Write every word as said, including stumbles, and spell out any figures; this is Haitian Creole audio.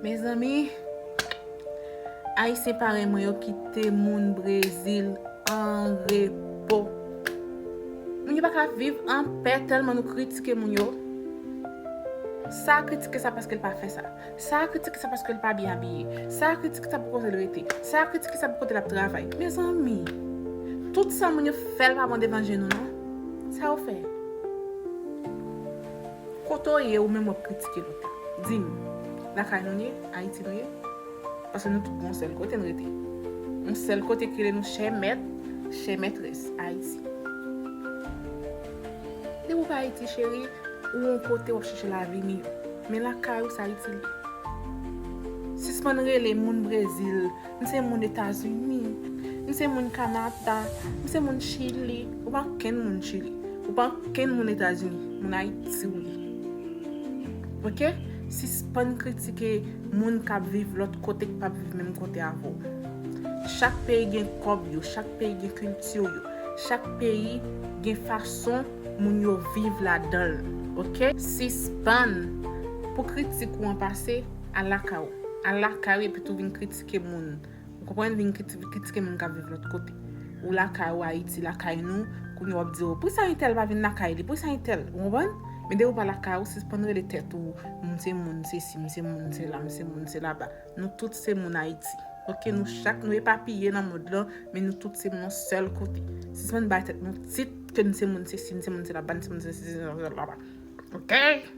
Mezanmi, Ayisyen parèy mwen yo kite moun Brezil an repo. Moun yo pa ka viv an pè tèlman nou kritike moun yo. Sa a kritike sa paske l pa fè sa. Sa a kritike sa paske l pa byen abiye. Sa a kritike sa pou kote l rete. Sa a kritike sa pou kote l ap travay. Mezanmi, tout sa moun yo fè l pa bon devan je nou non. Sa yo fè? Kote w ye ou menm w ap kritike lòt la? Di m, lakay nou n ye? Ayiti nou ye? Paske nou tout gon sèl kote n rete. Yon sèl kote ki rele nou chè mèt, chè mètrès, Ayiti. Depi w pa Ayiti, cheri, ou yon kote w ap chèche lavi miyò. Men lakay ou, se Ayiti l ye. Sispann rele moun Brezil, m se moun Etazini, m se moun Kanada, m se moun Chili. Ou pa okenn moun Chili. Ou pa okenn moun Etazini. Moun Ayiti ou ye. Oke? Sispann kritike moun k ap viv lòt kote, k p ap viv menm kote avè w. Chak peyi gen kòb yo, chak peyi gen kilti yo, chak peyi gen fason moun yo viv ladan l. Oke? Sispann. Pou kritik ou an pase, al lakay ou. Al lakay ou epi tou vin kritike moun. Ou konprann? Vin kriti-, kritike moun k ap viv lòt kote. Ou lakay ou, Ayiti lakay nou, kounye a w ap di, "O, poukisa entèl pa vin lakay li? Poukisa entèl?" Ou konprann? Men depi w pa lakay ou, sispann rele tèt ou, "M se moun, se si, m se moun, se la, m se moun, se laba." Nou tout se moun Ayiti. Oke, nou chak, nou epapiye nan mond lan, men nou tout se moun yon sèl kote. Sispann bay tèt nou tit ke n se moun, se si, n se moun, se laba, n se moun, se si, se laba. Oke?